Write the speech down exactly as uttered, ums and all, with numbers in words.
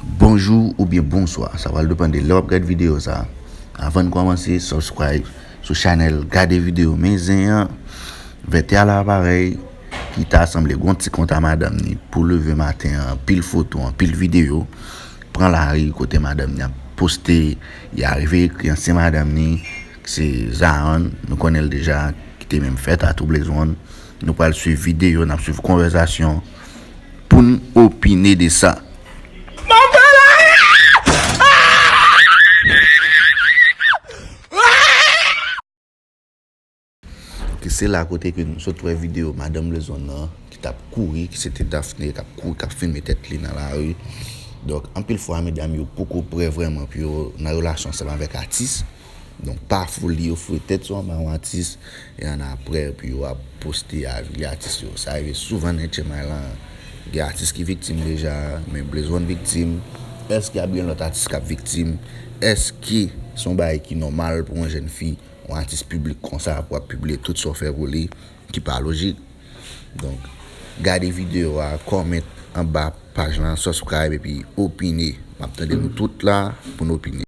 Bonjou oubyen bonswa, sa pral depann de lè w ap gade videyo sa. Avan n kòmanse, subscribe sou chanèl Gade Videyo. Men zen an, vètè a la parèy, ki ta sanble gon ti kont a madanm ni pou leve maten an, anpil foto, anpil videyo, pran lari kote madanm ni ap poste, y arive ekri ansyen madanm ni, se Zaann, nou konnen l deja, ki te menm fè tatou Blaze One. Nou pral swiv videyo, n ap swiv konvèsasyon pou n opine de sa. Ki se la kote ke nou sot wè videyo madanm Blaze One nan, ki t ap kouri, ki se te Daphné, k ap kouri, k ap filme tèt li nan lari. Donk, anpil fwa, medam yo poko prè vrèman pou yo nan relasyon ansanm avèk atis. Donk, pa foli yo foure tèt yo anba yon atis, e ann aprè pou yo ap poste avili atis yo. Sa rive souvan nan H M I lan. Gen atis ki viktim deja, men Blaze One viktim. Èske ap gen lòt atis k ap viktim? Èske se yon bagay ki nòmal pou yon jèn fi, yon atis piblik konsa, pou ap pibliye tout sa w fè pou li, ki pa lojik? Donk, gade videyo a, kòmante anba paj lan, subscribe epi opine. M ap tande nou tout la pou n opine.